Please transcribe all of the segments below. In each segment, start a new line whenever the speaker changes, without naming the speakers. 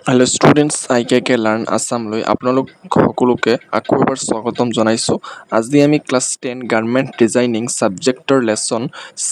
Hello students, I K K learn আছামলৈ আপোনালোক সকলোকে আকৌ এবাৰ স্বাগতম জনাইছোঁ। আজি আমি ক্লাছ 10 গাৰ্মেণ্ট ডিজাইনিং ছাবজেক্টৰ লেচন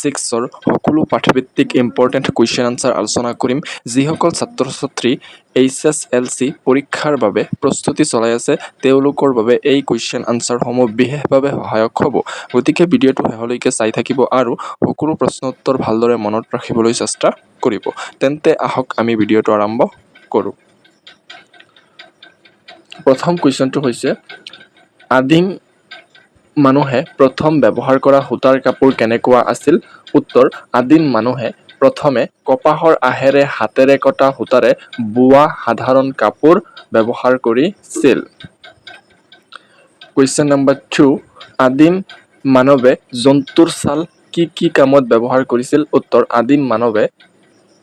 6ৰ সকলো পাঠভিত্তিক ইম্পৰ্টেণ্ট কুৱেশ্যন আনচাৰ আলোচনা কৰিম। যিসকল ছাত্ৰ ছাত্ৰী এইচএছএলচি পৰীক্ষাৰ বাবে প্ৰস্তুতি চলাই আছে, তেওঁলোকৰ বাবে এই কুৱেশ্যন আনচাৰসমূহ বিশেষভাৱে সহায়ক হ'ব। গতিকে ভিডিঅ'টো শেহলৈকে চাই থাকিব আৰু সকলো প্ৰশ্ন উত্তৰ ভালদৰে মনত ৰাখিবলৈ চেষ্টা কৰিব। তেন্তে আহক, আমি ভিডিঅ'টো আৰম্ভ কৰোঁ। প্ৰথম কুৱেশ্যনটো হৈছে, আদিম মানুহে প্ৰথম ব্যৱহাৰ কৰা সূতাৰ কাপোৰ কেনেকুৱা আছিল? উত্তৰ, আদিম মানুহে প্ৰথমে কপাহৰ আঁহেৰে হাতেৰে কটা সূতাৰে বোৱা সাধাৰণ কাপোৰ ব্যৱহাৰ কৰিছিল। কুৱেশ্যন নম্বৰ 2, আদিম মানৱে জন্তুৰ ছাল কি কি কামত ব্যৱহাৰ কৰিছিল? উত্তৰ, আদিম মানৱে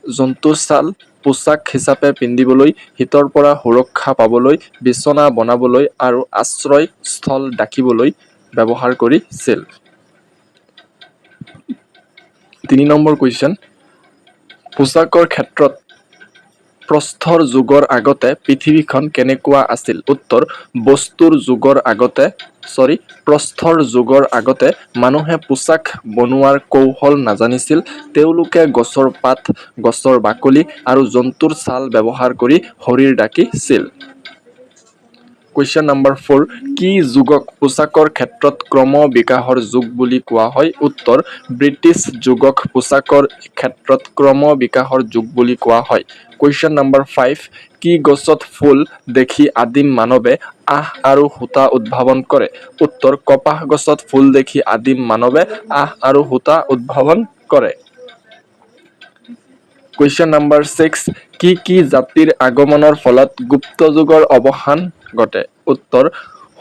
জন্তুৰ ছাল পোছাক হিচাপে পিন্ধিবলৈ, শীতৰ পৰা সুৰক্ষা পাবলৈ, বিচনা বনাবলৈ আৰু আশ্ৰয়স্থল ঢাকিবলৈ ব্যৱহাৰ কৰিছিল। 3 নম্বৰ কুৱেশ্যন, পোছাকৰ ক্ষেত্ৰত প্ৰস্তৰ যুগৰ আগতে পৃথিৱীখন কেনেকুৱা আছিল? উত্তৰ, বস্তুৰ যুগৰ আগতে, ছৰি, প্ৰস্তৰ যুগৰ আগতে মানুহে পোছাক বনোৱাৰ কৌশল নাজানিছিল। তেওঁলোকে গছৰ পাত, গছৰ বাকলি আৰু জন্তুৰ ছাল ব্যৱহাৰ কৰি শৰীৰ ঢাকিছিল। কুৱেশ্যন নম্বৰ 4, কি যুগক পোছাকৰ ক্ষেত্ৰত ক্ৰম বিকাশৰ যুগ বুলি কোৱা হয়? উত্তৰ, ব্ৰিটিছ যুগক পোছাকৰ ক্ষেত্ৰত ক্ৰম বিকাশৰ যুগ বুলি কোৱা হয়। কুৱেশ্যন নম্বৰ 5, কি গছত ফুল দেখি আদিম মানৱে আঁহ আৰু সূতা উদ্ভাৱন কৰে? উত্তৰ, কপাহ গছত ফুল দেখি আদিম মানৱে আঁহ আৰু সূতা উদ্ভাৱন কৰে। কুৱেশ্যন নম্বৰ 6, কি কি জাতিৰ আগমনৰ ফলত গুপ্ত যুগৰ অৱসান ঘটে? উত্তৰ,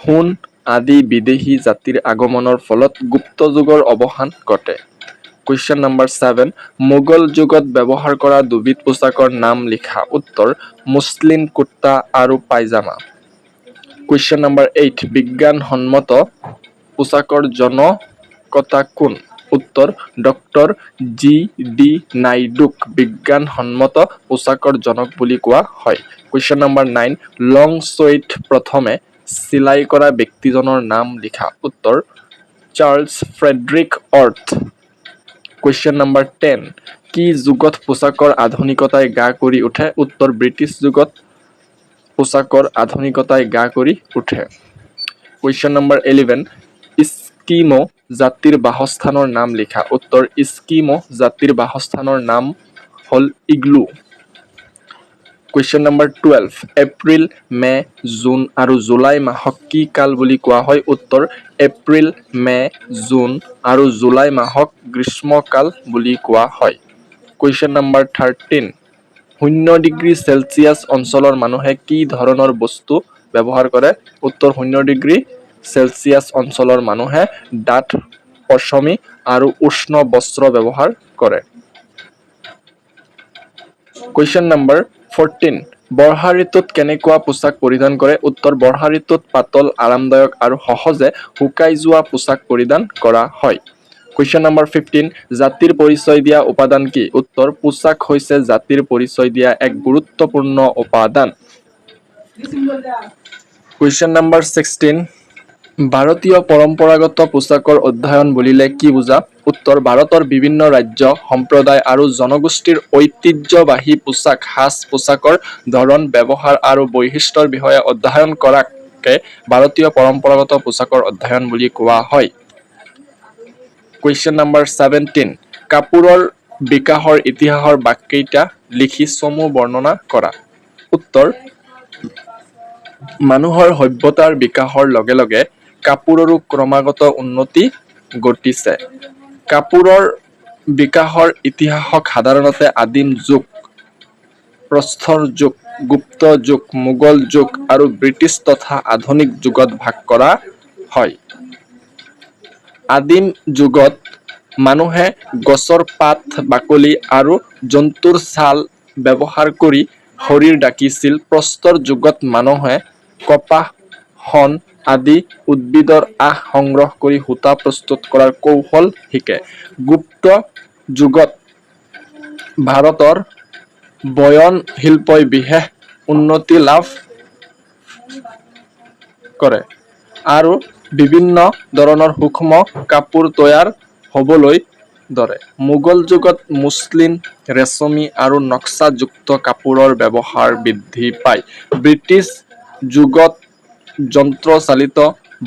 হুন আদি বিদেশী জাতিৰ আগমনৰ ফলত গুপ্ত যুগৰ অৱসান ঘটে। কুৱেশ্যন নম্বৰ 7, মোগল যুগত ব্যৱহাৰ কৰা দুবিধ পোছাকৰ নাম লিখা। উত্তৰ, মুছলিন কুৰ্তা আৰু পায়জামা। কুৱেশ্যন নম্বৰ 8, বিজ্ঞানসন্মত পোছাকৰ জনকতা কোন? উত্তৰ, ডক্টৰ জি ডি নাইডুক বিজ্ঞানসন্মত পোছাকৰ জনক বুলি কোৱা হয়। কুৱেশ্যন নম্বৰ 9, লং চুৱেট প্ৰথমে চিলাই কৰা ব্যক্তিজনৰ নাম লিখা। উত্তৰ, চাৰ্লছ ফ্ৰেডৰিক অৰ্থ। কুৱেশ্যন নম্বৰ 10, কি যুগত পোছাকৰ আধুনিকতাই গা কৰি উঠে? উত্তৰ, ব্ৰিটিছ যুগত পোছাকৰ আধুনিকতাই গা কৰি উঠে। কুৱেশ্যন নম্বৰ 11, ইস্কিমো জাতিৰ বাসস্থানৰ নাম লিখা। উত্তৰ, ইস্কিমো জাতিৰ বাসস্থানৰ নাম হ'ল ইগলু। কুৱেশ্যন নম্বৰ 12, এপ্ৰিল, মে', জুন আৰু জুলাই মাহক কি কাল বুলি কোৱা হয়? উত্তৰ, এপ্ৰিল, মে', জুন আৰু জুলাই মাহক গ্ৰীষ্মকাল বুলি কোৱা হয়। কুৱেশ্যন নম্বৰ 13, 0 ডিগ্ৰী চেলছিয়াছ অঞ্চলৰ মানুহে কি ধৰণৰ বস্তু ব্যৱহাৰ কৰে? উত্তৰ, 0 ডিগ্ৰী চেলছিয়াছ অঞ্চলৰ মানুহে ডাঠ পশমী আৰু উষ্ণ বস্ত্ৰ ব্যৱহাৰ কৰে। কুৱেশ্যন নম্বৰ 14, বৰ্ষা ঋতুত কেনেকুৱা পোছাক পৰিধান কৰে? উত্তৰ, বৰ্ষা ঋতুত পাতল, আৰামদায়ক আৰু সহজে শুকাই যোৱা পোছাক পৰিধান কৰা হয়। কুৱেশ্যন নম্বৰ 15, জাতিৰ পৰিচয় দিয়া উপাদান কি? উত্তৰ, পোছাক হৈছে জাতিৰ পৰিচয় দিয়া এক গুৰুত্বপূৰ্ণ উপাদান। কুৱেশ্যন নম্বৰ 16, ভাৰতীয় পৰম্পৰাগত পোছাকৰ অধ্যয়ন বুলিলে কি বুজা? উত্তৰ, ভাৰতৰ বিভিন্ন ৰাজ্য, সম্প্ৰদায় আৰু জনগোষ্ঠীৰ ঐতিহ্যবাহী পোছাক, সাজ পোছাকৰ ধৰণ, ব্যৱহাৰ আৰু বৈশিষ্ট্যৰ বিষয়ে অধ্যয়ন কৰাকে ভাৰতীয় পৰম্পৰাগত পোছাকৰ অধ্যয়ন বুলি কোৱা হয়। কুৱেশ্যন নম্বৰ 17, কাপোৰৰ বিকাশৰ ইতিহাসৰ ভাগকেইটা লিখি চমু বৰ্ণনা কৰা। উত্তৰ, মানুহৰ সভ্যতাৰ বিকাশৰ লগে লগে কাপোৰৰো ক্ৰমাগত উন্নতি ঘটিছে। কাপোৰৰ বিকাশৰ ইতিহাসক সাধাৰণতে আদিম যুগ, প্ৰস্তৰ যুগ, গুপ্ত যুগ, মোগল যুগ আৰু ব্ৰিটিছ তথা আধুনিক যুগত ভাগ কৰা হয়। আদিম যুগত মানুহে গছৰ পাত, বাকলি আৰু জন্তুৰ ছাল ব্যৱহাৰ কৰি শৰীৰ ঢাকিছিল। প্ৰস্তৰ যুগত মানুহে কপাহ, শণ আদি উদ্ভিদৰ আঁহ সংগ্ৰহ কৰি সূতা প্ৰস্তুত কৰাৰ কৌশল শিকে। গুপ্ত যুগত ভাৰতৰ বয়ন শিল্পই বিশেষ উন্নতি লাভ কৰে আৰু বিভিন্ন ধৰণৰ সূক্ষ্ম কাপোৰ তৈয়াৰ হ'বলৈ ধৰে। মোগল যুগত মুছলিন, ৰেচমী আৰু নক্সাযুক্ত কাপোৰৰ ব্যৱহাৰ বৃদ্ধি পায়। ব্ৰিটিছ যুগত যন্ত্ৰচালিত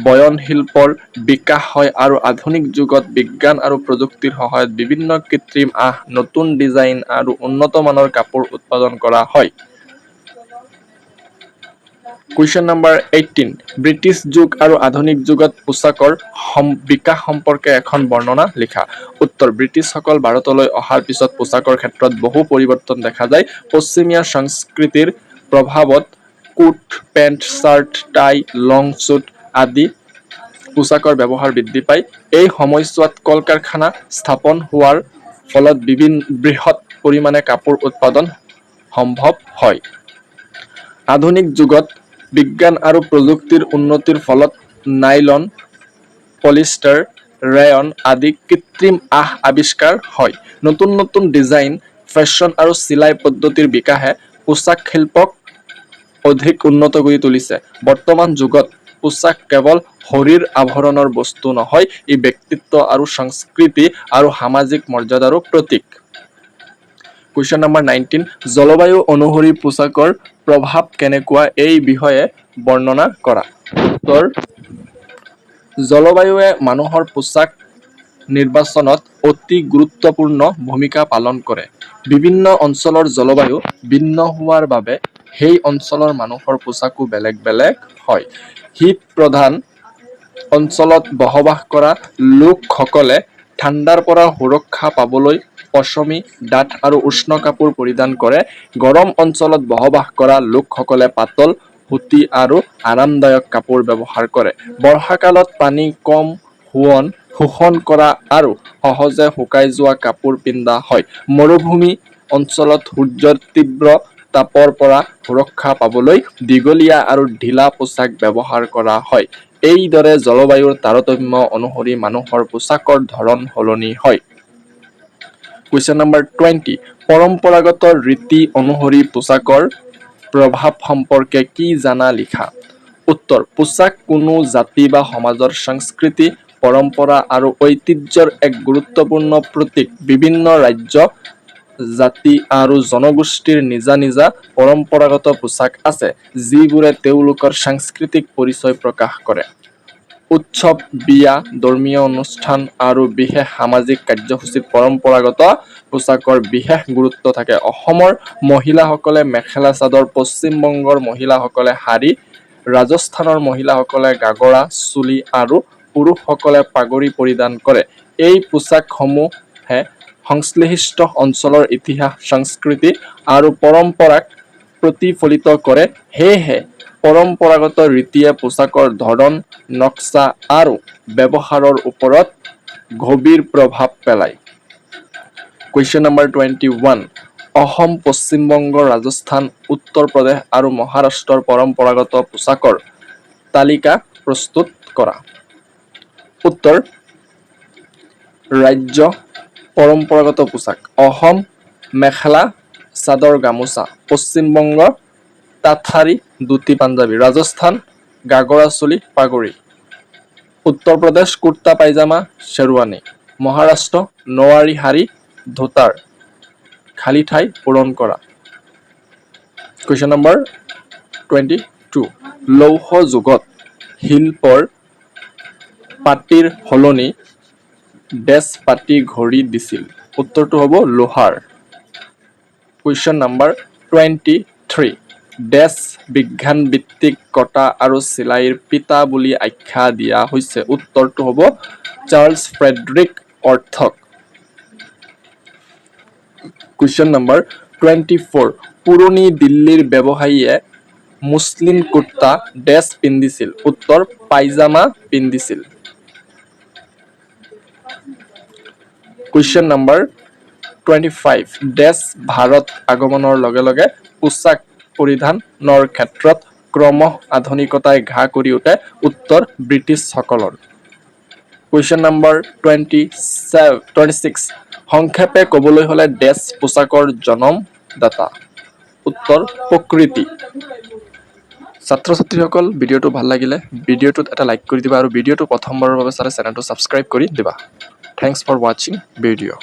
বয়নশিল্পৰ বিকাশ হয় আৰু আধুনিক যুগত বিজ্ঞান আৰু প্ৰযুক্তিৰ সহায়ত বিভিন্ন কৃত্ৰিম আঁহ, নতুন ডিজাইন আৰু উন্নতমানৰ কাপোৰ উৎপাদন কৰা হয়। কুৱেশ্যন নম্বৰ 18, ব্ৰিটিছ যুগ আৰু আধুনিক যুগত পোছাকৰ বিকাশ সম্পৰ্কে এখন বৰ্ণনা লিখা। উত্তৰ: ব্ৰিটিছসকল ভাৰতলৈ অহাৰ পিছত পোছাকৰ ক্ষেত্ৰত বহু পৰিৱৰ্তন দেখা যায়। পশ্চিমীয়া সংস্কৃতিৰ প্ৰভাৱত coat, pant, shirt, tie, long suit আদি পোছাকৰ ব্যৱহাৰ বৃদ্ধি পায়। এই সময়ছোৱাত কল-কাৰখানা স্থাপন হোৱাৰ ফলত বৃহৎ পৰিমাণে কাপোৰ উৎপাদন সম্ভৱ হয়। আধুনিক যুগত বিজ্ঞান আৰু প্ৰযুক্তিৰ উন্নতিৰ ফলত নাইলন, পলিষ্টাৰ, ৰেয়ন আদি কৃত্ৰিম আঁহ আৱিষ্কাৰ হয়। নতুন নতুন ডিজাইন, ফেশ্বন আৰু চিলাই পদ্ধতিৰ বিকাশে পোছাক শিল্পক অধিক উন্নত কৰি তুলিছে। বৰ্তমান যুগত পোছাক কেৱল শৰীৰ আৱৰণৰ বস্তু নহয়, ই ব্যক্তিত্ব আৰু সংস্কৃতি আৰু সামাজিক মৰ্যাদাৰো প্ৰতীক। কুৱেশ্যন নম্বৰ 19, জলবায়ু অনুসৰি পোছাকৰ প্ৰভাৱ কেনেকুৱা, এই বিষয়ে বৰ্ণনা কৰা। উত্তৰ: জলবায়ুৱে মানুহৰ পোছাক নিৰ্বাচনত অতি গুৰুত্বপূৰ্ণ ভূমিকা পালন কৰে। বিভিন্ন অঞ্চলৰ জলবায়ু ভিন্ন হোৱাৰ বাবে সেই অঞ্চলৰ মানুহৰ পোছাকো বেলেগ বেলেগ হয়। শীতপ্ৰধান অঞ্চলত বসবাস কৰা লোকসকলে ঠাণ্ডাৰ পৰা সুৰক্ষা পাবলৈ পশমী, ডাঠ আৰু উষ্ণ কাপোৰ পৰিধান কৰে। গৰম অঞ্চলত বসবাস কৰা লোকসকলে পাতল, সুতি আৰু আৰামদায়ক কাপোৰ ব্যৱহাৰ কৰে। বৰ্ষাকালত পানী কম শোষণ কৰা আৰু সহজে শুকাই যোৱা কাপোৰ পিন্ধা হয়। মৰুভূমি অঞ্চলত সূৰ্যৰ তীব্ৰ তাপৰ পৰা সুৰক্ষা পাবলৈ দীঘলীয়া আৰু ঢিলা পোছাক ব্যৱহাৰ কৰা হয়। এইদৰে জলবায়ুৰ তাৰতম্য অনুসৰি মানুহৰ পোছাকৰ ধৰণ সলনি হয়। কুৱেশ্যন নম্বৰ 20, পৰম্পৰাগত ৰীতি অনুসৰি পোছাকৰ প্ৰভাৱ সম্পৰ্কে কি জানা লিখা। উত্তৰ: পোছাক কোনো জাতি বা সমাজৰ সংস্কৃতি, পৰম্পৰা আৰু ঐতিহ্যৰ এক গুৰুত্বপূৰ্ণ প্ৰতীক। বিভিন্ন ৰাজ্য, জাতি আৰু জনগোষ্ঠীৰ নিজা নিজা পৰম্পৰাগত পোছাক আছে, যিবোৰে তেওঁলোকৰ সাংস্কৃতিক পৰিচয় প্ৰকাশ কৰে। উৎসৱ, বিয়া, ধৰ্মীয় অনুষ্ঠান আৰু বিশেষ সামাজিক কাৰ্যসূচীত পৰম্পৰাগত পোছাকৰ বিশেষ গুৰুত্ব থাকে। অসমৰ মহিলাসকলে মেখেলা চাদৰ, পশ্চিম বংগৰ মহিলাসকলে শাৰী, ৰাজস্থানৰ মহিলাসকলে গাগৰা, চোলি আৰু পুৰুষসকলে পাগুৰি পৰিধান কৰে। এই পোছাকসমূহে সংশ্লিষ্ট অঞ্চলৰ ইতিহাস, সংস্কৃতি আৰু পৰম্পৰাক প্ৰতিফলিত কৰে। সেয়েহে পৰম্পৰাগত ৰীতিয়ে পোছাকৰ ধৰণ, নক্সা আৰু ব্যৱহাৰৰ ওপৰত গভীৰ প্ৰভাৱ পেলায়। কুৱেশ্যন নম্বৰ 21, অসম, পশ্চিমবংগ, ৰাজস্থান, উত্তৰ প্ৰদেশ আৰু মহাৰাষ্ট্ৰৰ পৰম্পৰাগত পোছাকৰ তালিকা প্ৰস্তুত কৰা। উত্তৰ: ৰাজ্য পৰম্পৰাগত পোছাক: অসম মেখেলা চাদৰ, গামোচা। পশ্চিমবংগ তাঁতশাৰী, ধুতি, পাঞ্জাবী। ৰাজস্থান গাগৰা, চোলি, পাগুৰি। উত্তৰ প্ৰদেশ কুৰ্তা, পায়জামা, শ্বেৰৱানী। মহাৰাষ্ট্ৰ নৌৱাৰী শাৰী, ধোতাৰ। খালী ঠাই পূৰণ কৰা। কুৱেশ্যন নম্বৰ 22, লৌহ যুগত শিল্পৰ পাটিৰ সলনি ডেছ পাটি গঢ়ি দিছিল। উত্তৰটো হ'ব লোহাৰ। কুৱেশ্যন নম্বৰ 23, ডেছ বিজ্ঞানভিত্তিক কটা আৰু চিলাইৰ পিতা বুলি আখ্যা দিয়া হৈছে। উত্তৰটো হ'ব চাৰ্লছ ফ্ৰেডৰিক অৰ্থক। কুৱেশ্যন নম্বৰ 24, পুৰণি দিল্লীৰ ব্যৱসায়ীয়ে মুছলিন কুৰ্তা ডেছ পিন্ধিছিল। উত্তৰ পায়জামা পিন্ধিছিল। কুৱেশ্যন নম্বৰ 25, ডেছ ভাৰত আগমনৰ লগে লগে পোছাক পৰিধানৰ ক্ষেত্ৰত ক্ৰমশঃ আধুনিকতাই গা কৰি উঠে। উত্তৰ ব্ৰিটিছসকলৰ। কুৱেশ্যন নম্বৰ 26, সংক্ষেপে ক'বলৈ হ'লে ডেছ পোছাকৰ জন্মদাতা। উত্তৰ, প্ৰকৃতি। ছাত্ৰ ছাত্ৰীসকল, ভিডিঅ'টো ভাল লাগিলে ভিডিঅ'টোত এটা লাইক কৰি দিবা আৰু ভিডিঅ'টো প্ৰথমবাৰৰ বাবে চালে চেনেলটো ছাবস্ক্ৰাইব কৰি দিবা। Thanks for watching video.